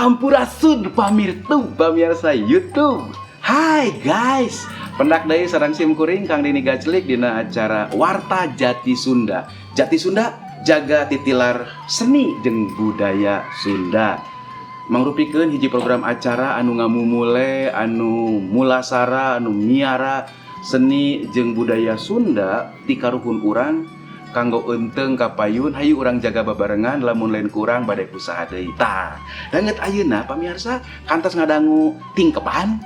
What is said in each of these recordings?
Sampurasun, pamirtub, pamirsa YouTube. Hai guys, pendak deui sareng sim kuring Kang Dini Gaclik dina acara Warta Jati Sunda. Jati Sunda jaga titilar seni jeung budaya Sunda. Mangrupikeun hiji program acara anu ngamumule, anu mulasara, anu miara seni jeung budaya Sunda ti karuhun urang kanggo eungteung kapayun. Hayu urang jaga babarengan, lamun lain kurang bade ku saha deui. Tah, danget ayeuna, pamirsa, kantos ngadangu tingkeban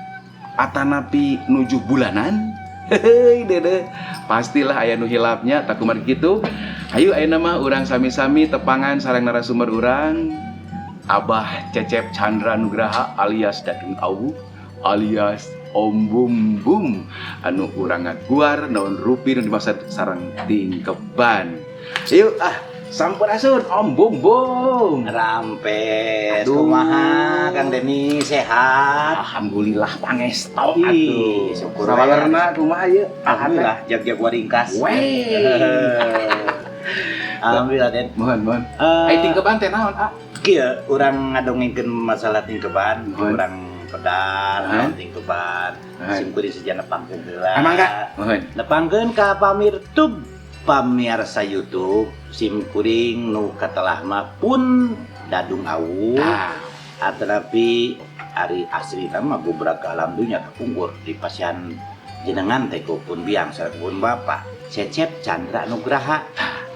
atanapi nuju bulanan. Heuy dede, pastilah aya nu hilapnya. Tah, kumargi kitu, hayu ayeuna mah urang sami-sami tepangan sareng narasumber urang, Abah Cecep Chandra Nugraha alias Dadung Awu alias Om Bum Bum, anu urang ngaguar naon rupi nu dimaksud sareng tingkeban. Yuk ah, sampurasun, Om Bum Bum. Rampes. Aduh. Kumaha, Kang Deni, sehat? Alhamdulillah, pangesto. Ih, atuh. syukur. Sawalerna kumaha ieu? Alhamdulillah, jag-jag waringkas. Wey. Alhamdulillah, Den. Mohon, mohon. Eh, Ai tingkeban teh naon, ah? Kieu urang ngadongengkeun masalah tingkeban, Mohon. Urang pedar, Hah? Naon tingkeban. Hah? Sim kuring sejana nepangkeun heula. Emang enggak? Mohon. Nepangkeun ka pamirtub, pamirsa YouTube, sim kuring nu katelah mah pun Dadung Awu. Tah. Atanapi ari asli mah gubrak ke alam dunya kapungkur di pasian jenengan teh ku pun biang sareng pun bapak Cecep Chandra Nugraha.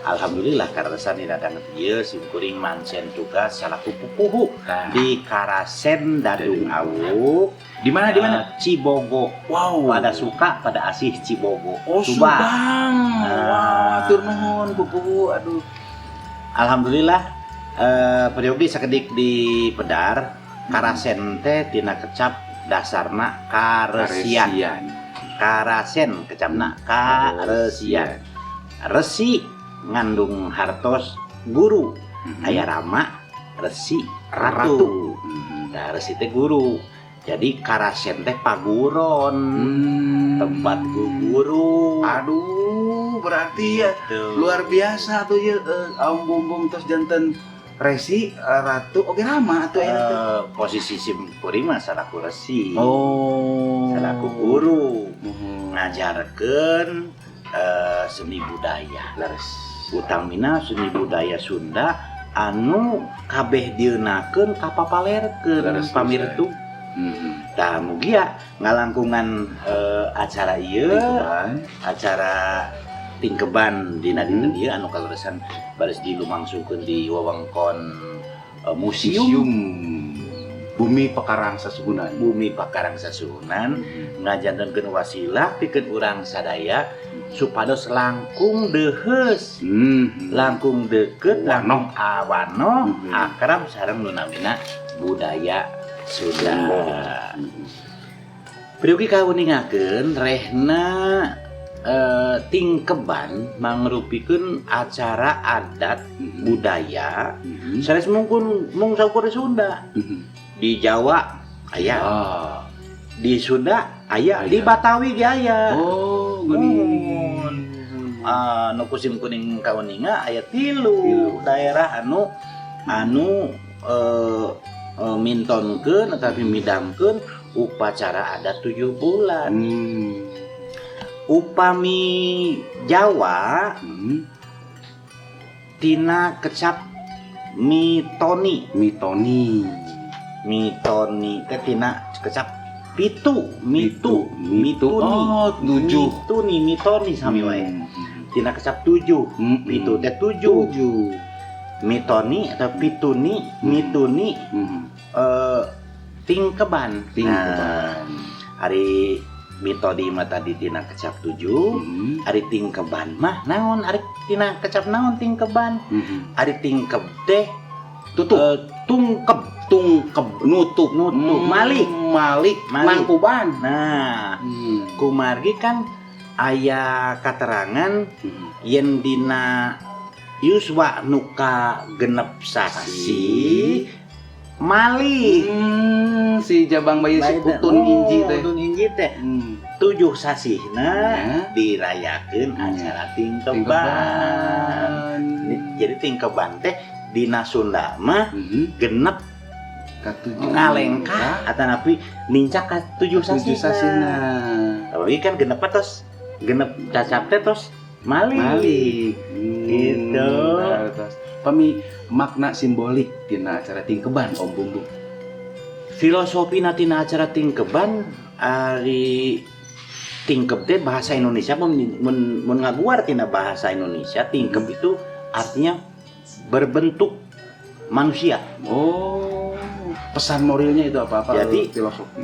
Alhamdulillah, karesan dina danget ieu sim kuring mansen tugas salaku pupuhu Tah. di Karasen Dadung Awu. Di mana, di mana? Eh, Cibogo. Wow. Pada suka pada asih Cibogo. Oh, Subang. Subang. Ah. Wah, atur nuhun, pupuhu. Aduh. Alhamdulillah, peryogi sakedik di pedar. Karasen teh tina kecap dasarna karesian. Karesian. Karasen kecapna karesian. Resi ngandung hartos guru. Aya rama, resi, ratu. Ratu. Nah, resi teh guru, jadi karasen teh paguron, tempat guru. Aduh, berarti ya Tuh. Luar biasa tuh ya, Om Bum Bum terus janten resi, ratu, oke, rama atuh ya teh. Eh, posisi sim kuring mah salaku resi, salaku guru, ngajarkeun seni budaya, utamina seni budaya Sunda anu kabeh dieunakeun kapapalerkeun, pamirtu. Tah, mugia ngalangkungan acara ieu, Tingkeban. Acara tingkeban dina dinten ieu anu kaleresan baris dilumangsungkeun di wewengkon museum, Museum Bumi Pakarang Sasuhunan. Bumi Pakarang Sasuhunan, ngajantenkeun wasilah pikeun urang sadaya supados langkung deheus, langkung deket, langkung awanoh, akrab sareng nu namina budaya Sunda. Peryogi kawuningakeun rehna tingkeban mangrupikeun acara adat budaya sanes mungkin mung saukur di Sunda. Di Jawa aya, di Sunda aya, di Aya. Batawi ge aya. Oh, gini. Mun. Ah, nu ku sim kuring kauninga aya tilu Tilu. Daerah anu anu mintonkeun atawa midangkeun upacara adat 7 bulan. Upami Jawa tina kecap mitoni. Mitoni. Mitoni teh tina kecap pitu, mitu, Mitu. mituni. Oh, tujuh. Mituni, mitoni sami wae. Tina kecap tujuh. Pitu teh tujuh. Tujuh. Mitoni atau pituni, mituni, tingkeban. Tingkeban. Nah, ari mitoni mah tadi tina kecap tujuh. Ari tingkeban mah naon? Ari tina kecap naon tingkeban? Ari tingkeb teh Tutup. Tungkeb. Tungkeb, nutup. Nutup. Malik. Malik. Malik. Mangkuban. Nah, kumargi kan aya katerangan yen dina yuswa nu ka 6 sasi malik. Si Jabang Bayi si Utun Inji teh. Utun Inji teh 7 sasihna dirayakeun acara tingkeban. Tingkeban. Jadi tingkeban teh dina Sunda mah 6 Katujuh. Ngalengkah atanapi nincak ka 7 sasihna. 7 sasihna. Tapi kan genep tos genep cacap teh tos malik. Malik. Gitu. Tos. Pami makna simbolik tina acara tingkeban, Om Bum Bum. Filosofi tina acara tingkeban, ari tingkeb teh bahasa Indonesia mun ngaguar tina bahasa Indonesia, tingkeb itu artinya berbentuk manusia. Oh, pesan moralnya itu apa-apa? Jadi, filosofi.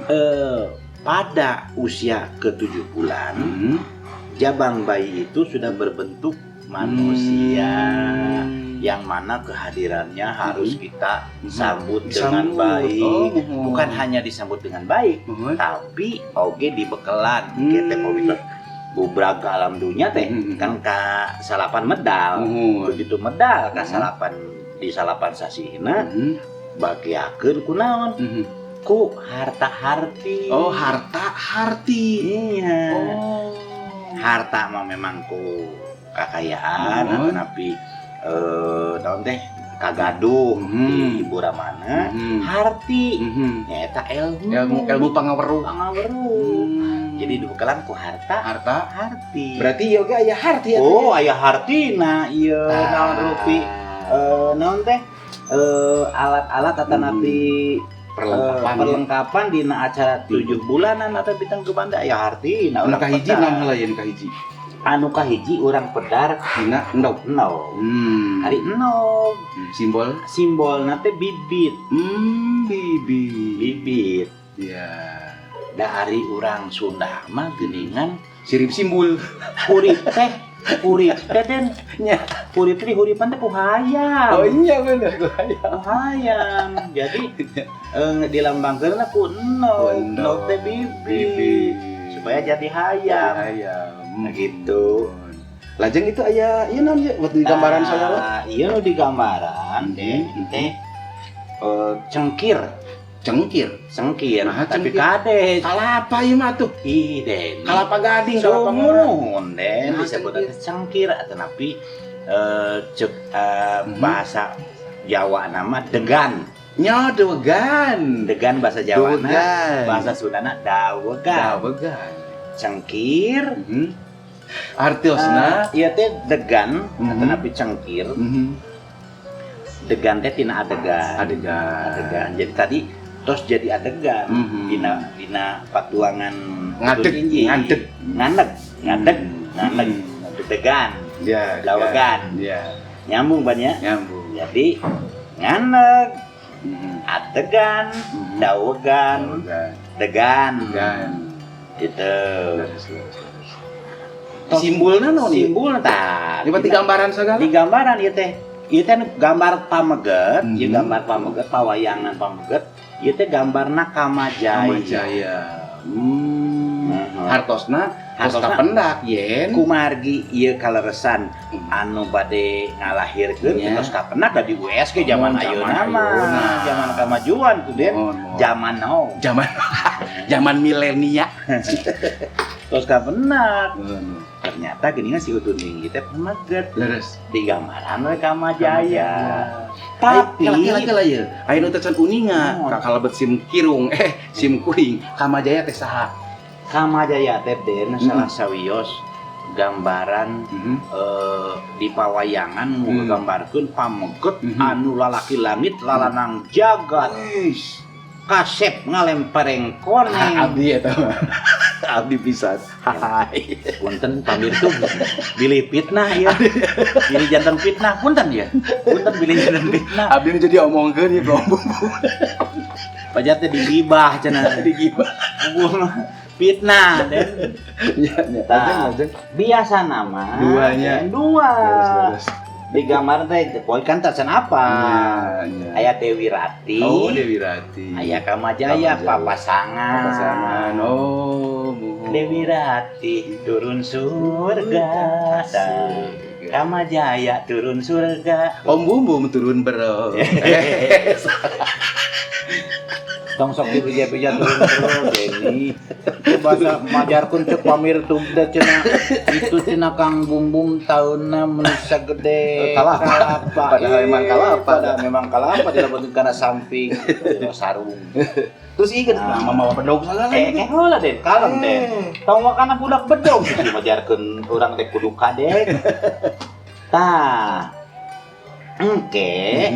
Pada usia ke-7 bulan, jabang bayi itu sudah berbentuk manusia yang mana kehadirannya harus kita sambut dengan Disambut. Baik. Oh. Bukan hanya disambut dengan baik, tapi oge dibekelan. Kita pami bubrag ke alam dunia teh kan ka salapan medal. Begitu medal ka salapan di salapan sasihna, bagiakeun ku naon? Ku harta harti. Oh, harta harti. Iya. Oh. Harta mah memang ku kekayaan atau naon teh kagaduh di ibu ramana. Harti nyaeta ilmu. Ilmu, ilmu pangaweruh. Pangaweruh. Jadi dibekalan ku harta Harta. Harti. Berarti yoga aya harti ya? Oh, aya hartina ieu. Naon rupi naon teh alat-alat atanapi Perlengkapan. Perlengkapan dina acara 7 bulanan atau bintang kebanda aya hartina. Anu Urang kahiji pedar. naon heula yen kahiji? Anu kahiji urang pedar Dina endog. Endog. Ari endog Simbol simbol teh bibit. Bibit. Bibit. Ya. Da ari urang Sunda mah geuningan Sirip simbol. Hurip teh, hurip teh den Nya. Hurip teh dihuripan teh ku hayam. Oh iya, bener, ku hayam. Ku hayam. Jadi dilambangkeun ku endog. Endog. Endog teh bibit. Bibit. Supaya jadi hayam. Hayam. Nah, gitu. Lajeng itu aya ieu naon ieu buat di gambaran saya lah. Nah, iya, nu di gambaran teh teh cengkir. Cengkir. Cengkir. Nah, tapi cengkir. Kade. Kalapa ieu mah tuh. Ih, Den. Kalapa gading, kalapa ngora. Sumuhun, Den. Nah, disebut cengkir. teh cengkir atau napi cek bahasa Jawa nama degan. Nya dewegan. Degan bahasa Jawa, Dewegan. bahasa Sundana dawegan. Dawegan. Cengkir. Artiosna Ieu teh degan atau napi cengkir. Degan teh tina adegan. Adegan. Adegan. Jadi tadi tos jadi adegan dina dina patuangan Ngadeg, inji. ngadeg. Ngadeg, ngadeg, ngadeg. Degan. Ya, Dawegan. Ya, Nyambung banyak. Nyambung. Jadi nganeg, adegan, dawegan, Dawegan. Degan. Degan. Gitu. Leres, leres, leres. Simbolna naon ieu? Simbol tah. Ini berarti gambaran segala? Di gambaran ieu teh. Ieu teh gambar pameget, ieu gambar pameget, pawayangan pameget, ieu teh gambarna Kamajaya. Kamajaya. Hartosna tos Hartosna. kapendak yen. Kumargi ieu kaleresan anu bade ngalahirkeun tos kapendak da di USG zaman Oh, zaman ayeuna mah. ayeuna. Zaman kamajuan tuh, Den. Mohon, mohon. Zaman now. Zaman zaman milenia. Tos kapendak. Mohon. Ternyata gini si Utun Tinggi teh pameget Leres. di gambaran we Kamajaya. Tapi laki lah ya. Aya nu teu can uninga Mohon. ka kalebet sim kirung sim kuring Kamajaya teh saha? Kamajaya teh, Den, salah sawios gambaran di pawayangan nu ngagambarkeun pameget anu lalaki langit lalanang jagat, Wis. kasep ngalempereng koneng. Abdi eta mah. Abdi pisan. Hai. Punten pamirsa, bilih fitnah ya, bilih janten fitnah, punten ya, punten bilih janten fitnah. Abdi nu jadi omongkeun ieu kelompok. Pajat teh digibah cenah. Digibah. Fitnah, Den. Ya, ya. Tah. Lajeng, lajeng. Biasa nama Duanya. Den, dua. Leres, leres. Di gambar teh poe kan tacan apa. Ya, ya. Aya Dewi Rati. Oh, Dewi Rati. Aya Kamajaya, Kamajaya. Papasangan. Papasangan. Oh, muhun. Dewi Rati turun surga. Tah. Kamajaya turun surga. Om Bum Bum turun bro. Tong sok dibeja-beja turun terus, Denny. Itu bahasa majarkeun cek pamirsa teh cenah itu cenah Kang Bum Bum taunna mun sagede Kalapa. Kalapa. Padahal memang kalapa. Padahal memang kalapa tidak karena samping sarung. Terus ieu kan mama bedog segala. Eh, kayak heula, Den, kalem, Den. Tong wakana budak bedog gitu majarkeun urang teh kudu kadek. Tah. Engke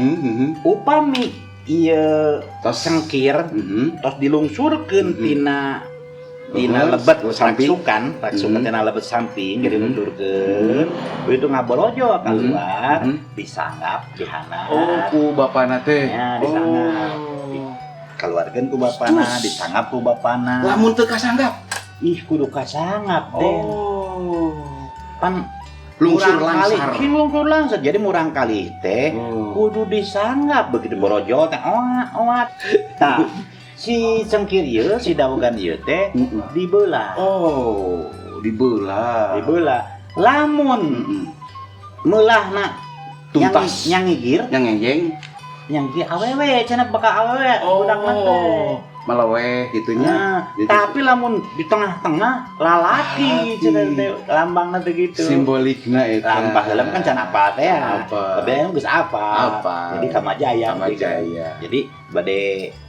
upami ieu Tos. cengkir tos dilungsurkeun tina tina lebet samping. Raksukan, raksukan tina lebet samping jadi dilungsurkeun. Begitu ngabolojol keluar, disanggap dihandap. Oh, ku bapana teh. Ya, disanggap. Oh. Keluarkeun ku bapana, Cus. Disanggap ku bapana. Lamun teu kasanggap. Ih, kudu kasanggap, Den. Oh. Pan Lungsur murang kali, langsar. sing lungsur langsar. Jadi murang kali teh kudu disanggap begitu borojol teh oat oat. Tah, si cengkir ieu, si dawegan ieu teh dibelah. Oh, dibelah. Dibelah. Lamun meulahna Tuntas. yang ngigir, Yang ngejeng. yang ngigir awewe cenah, bakal awewe budak mah teh. Malaweh gitunya. Nah, Jadi- tapi lamun di tengah-tengah lalaki Lalaki. cenah teh lambangna teh gitu. Simbolikna eta. Lambang dalam kan can apa teh ya. Apa? Tapi yang geus apa. Apa? Jadi Kamajaya. Kamajaya. Jadi bade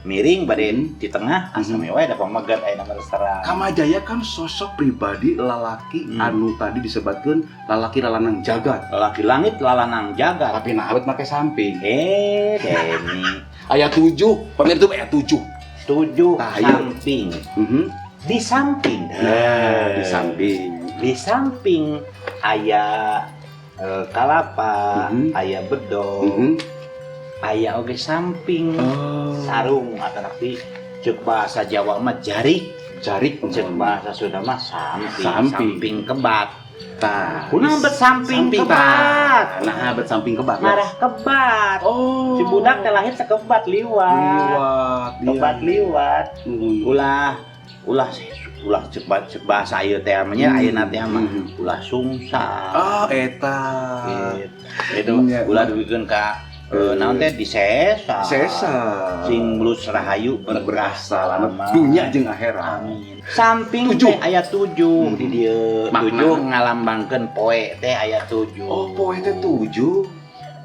miring, bade di tengah asa mewah da pamegat aya nama restoran. Kamajaya kan sosok pribadi lalaki anu tadi disebutkan lalaki lalanang jagat. Lalaki langit lalanang jagat. Tapi nah awet make samping. Eh, Denny. Ayat 7, pemirsa ayat 7. 7 Tah, ieu. Samping. Di samping. Nah, di samping. Di samping aya kalapa, aya bedog, aya oge samping. Sarung atau nanti cek bahasa Jawa mah jarik, Jarik. Cek bahasa Sunda mah samping, Samping. Samping kebat. Tah. Kunaon bet samping Samping, kebat? tah. Nah, bet samping kebat. Ngarah kebat. Oh. Si budak teh lahir sekebat liwat. Liwat. Iya. Kebat liwat. Ulah ulah ulah cek cek bahasa ieu teh mah nya ayeuna teh mah ulah sungsang. Oh, eta. Gitu. Iya. Ulah dugikeun ka naon teh disesa. Sesa. Sing mulus rahayu berkah Selamat salamat. dunia jeung akhirat. Amin. Samping 7. teh aya 7 di dieu. Makna. 7 ngalambangkeun poe teh aya 7. Oh, poe teh 7.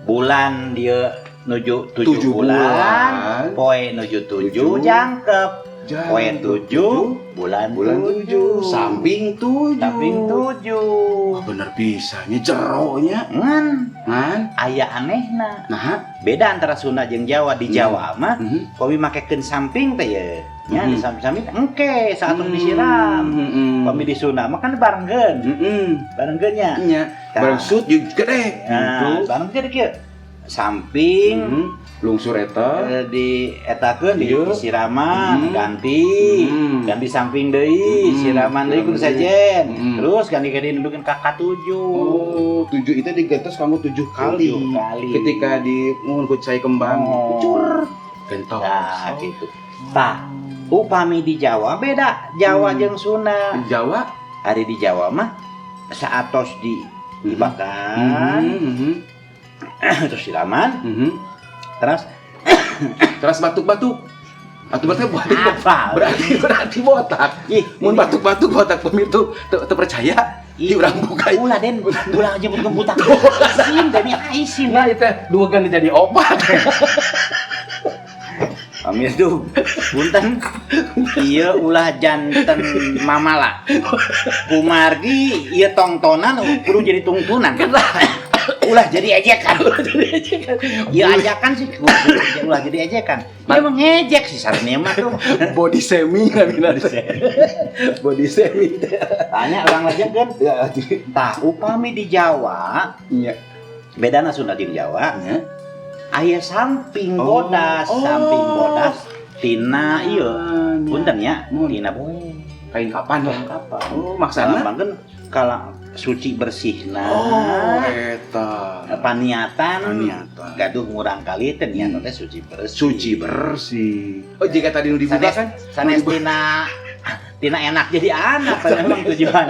Bulan dia nuju 7 7 bulan, bulan. Poe nuju 7 7. Jangkep. Poe 7, bulan Bulan 7. 7, samping 7. Samping 7. Wah, bener pisahnya jeronya. Ngan Ngan. Aya anehna. Nah, Beda antara Sunda jeung Jawa. Di Jawa mah pami makekeun samping teh ye. Nya di samping-samping engke saat disiram. Pami di Sunda mah kan barengkeun. Barengkeun nya. Nya, Tah. bareng sut juga gede. Nah, Gitu. bareng jadi kieu. Samping Lungsur eta. Di etakeun di siraman ganti ganti samping deui siraman deui kudu Siraman deui. sejen terus ganti ganti nundukkeun ka 7. Oh, 7 itu digentos kamu 7 kali. 7 kali. Ketika di mun ku cai kembang, Oh. cur. Gentos. Nah, gitu. Tah, upami di Jawa beda Jawa jeung Sunda. Di Jawa Hari di Jawa mah saatos di dibakan terus siraman terus Terus batuk-batuk. Atau berarti batuk apa berarti berarti botak. Ih, Mun batuk-batuk botak pemirsa tuh teu percaya. Di urang buka. Ulah, Den, ulah jemput butak. Isin, Deni, isin. Nah, itu dua ganti jadi opat. Amir tuh, punten. Ieu ulah janten mamala. Kumargi ieu tongtonan kudu jadi tungtunan. Ulah jadi ejekan. Ulah jadi ejekan. Ieu ajakan sih ulah jadi ejekan. Dia mah ngejek sih sarenia mah tuh. Body shaming namina teh. Body shaming teh. Tanya orang lagi kan. Ya, Tah, upami di Jawa, iya. bedana Sunda jeung Jawa, Nya. Aya samping Oh. bodas, Oh. samping bodas tina ieu. Ah, nya. Punten ya, Mun. tina boe. Kain kapan lah. Kapan? Oh, maksana? Lambangkeun kala suci bersihna. Oh, eta. Paniatan. Paniatan. Gaduh murang kali teh niatan teh suci bersih. Suci bersih. Oh, jika tadi nu dibuka Sanes, kan? sanes tina tina enak jadi anak pada memang tujuan.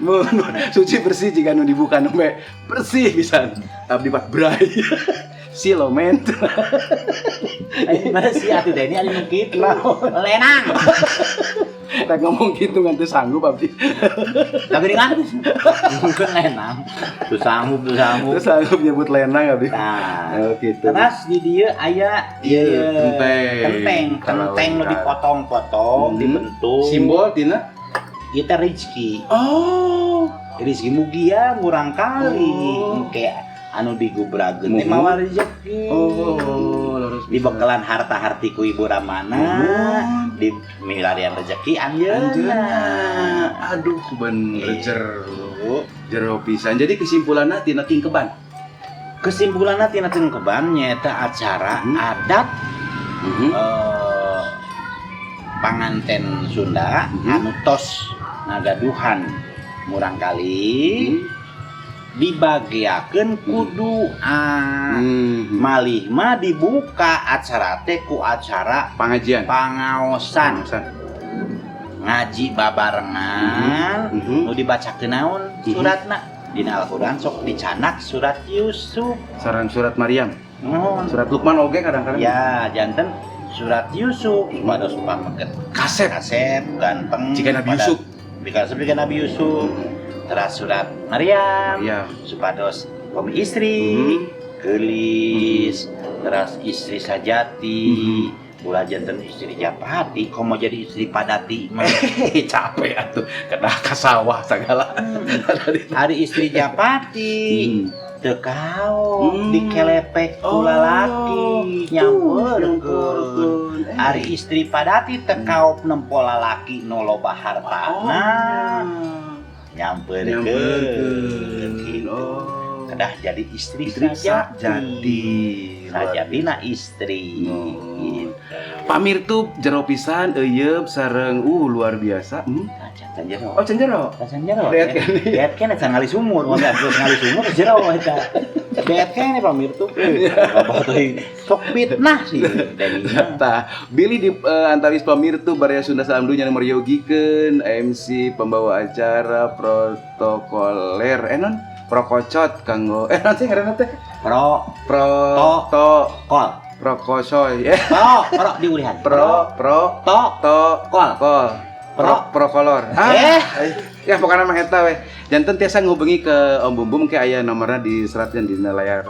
Mun suci bersih jika nu dibuka nu bersih bisa. Abdi pak bray. Silomen. Ayo mana sih atuh Denny ari nu kitu. Lenang. Rek ngomong gitu ngan teu sanggup abdi. Tapi dengan bukan lenang. Tuh sanggup, tuh sanggup. Teu sanggup nyebut lenang abdi. Nah, Oh, gitu. terus di dieu aya Ieu, ieu kenteng. Kenteng, kenteng nu dipotong-potong, dibentuk. Simbol tina? Ieu teh rezeki. Oh. Rezeki mugia murang kali. Oh. Engke anu digubrageun teh Muhun. mawa rezeki. Oh, leres pisan. Dibekalan harta-harti ku ibu ramana, Muhun. di milarian rezeki anjeunna. Anjeunna. Aduh, bener jero. Jero pisan. Jadi kesimpulannya tina tingkeban. Kesimpulannya tina tingkeban nyaeta acara adat panganten Sunda anu tos ngagaduhan murang kali dibagiakeun ku doa. Malih mah dibuka acara teh ku acara Pengajian. Pangaosan, Pangaosan. Ngaji babarengan, nu dibacakeun naon suratna dina Al-Qur'an sok dicanak surat Yusuf. Sareng surat Maryam. Nuhun. Surat Luqman oge kadang-kadang. Ya, janten surat Yusuf supados pameget Kasep. Kasep ganteng. Jika Nabi Yusuf. Jika seperti Nabi Yusuf. Terus surat Maryam Maryam. Supados suami istri geulis, terus istri sajati, ulah janten istri japati, komo jadi istri padati mah. Capek atuh kedah ka sawah segala. Ari istri japati teu kaop dikelepek ku lalaki nyampeurkeun. Nyampeurkeun. Ari istri padati teu kaop nempo lalaki nu loba hartana nyampeurkeun. Nyampeurkeun. Gitu. Oh. Kedah jadi istri, Istri sajati. sajati. Sajatina istri. Oh. Gitu. Pamirtu jero pisan euyeub sareng luar biasa. Nah, can jero. Oh, can jero. Can jero. Lihat kan. Lihat kan can ngali sumur, mun terus ngali sumur jero eta. Lihat kan pamirtu. Bapak teh sok fitnah sih Denny. Tah, bilih di antawis pamirtu baraya Sunda salam dunya nomor yogikeun MC pembawa acara protokoler non prokocot kanggo nanti ngaranna teh Pro pro To. to kol. prokosoy Pro pro diulihan. pro pro to to kol. kol pro Pro. prokolor ah Eh. Ya pokoknya mah eta we janten tiasa ngehubungi ke Om Bum Bum ke aya nomorna di seratnya di layar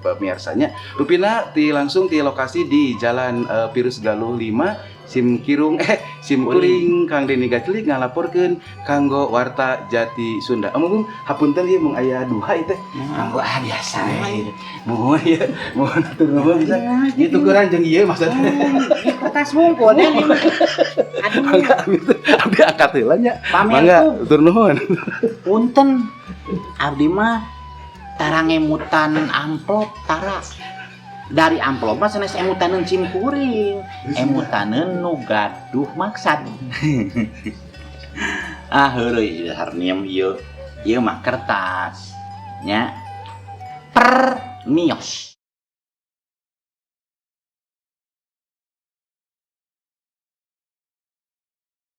pemirsanya rupina ti langsung ti lokasi di Jalan Pirus Galuh 5 Sim Kirung Sim Kuring Kang Deni Gaclik ngalaporkeun kanggo Warta Jati Sunda. Om Bum Bum, hapunten ieu mung aya duha ieu teh. Kanggo ah biasa we. Muhun ieu, muhun atur nuhun bisa. Ieu tukuran jeung ieu maksudnya. Kertas wungkul Denny. Aduh. Mangga abdi angkat heula nya. Mangga Pamirtu atur nuhun. Punten. Abdi mah tara ngemutan amplop tara. Dari amplop mah sanes emutaneun sim kuring, emutaneun nu gaduh maksad. Ah heureuy harniem ieu. Ieu mah kertas nya. Per mios.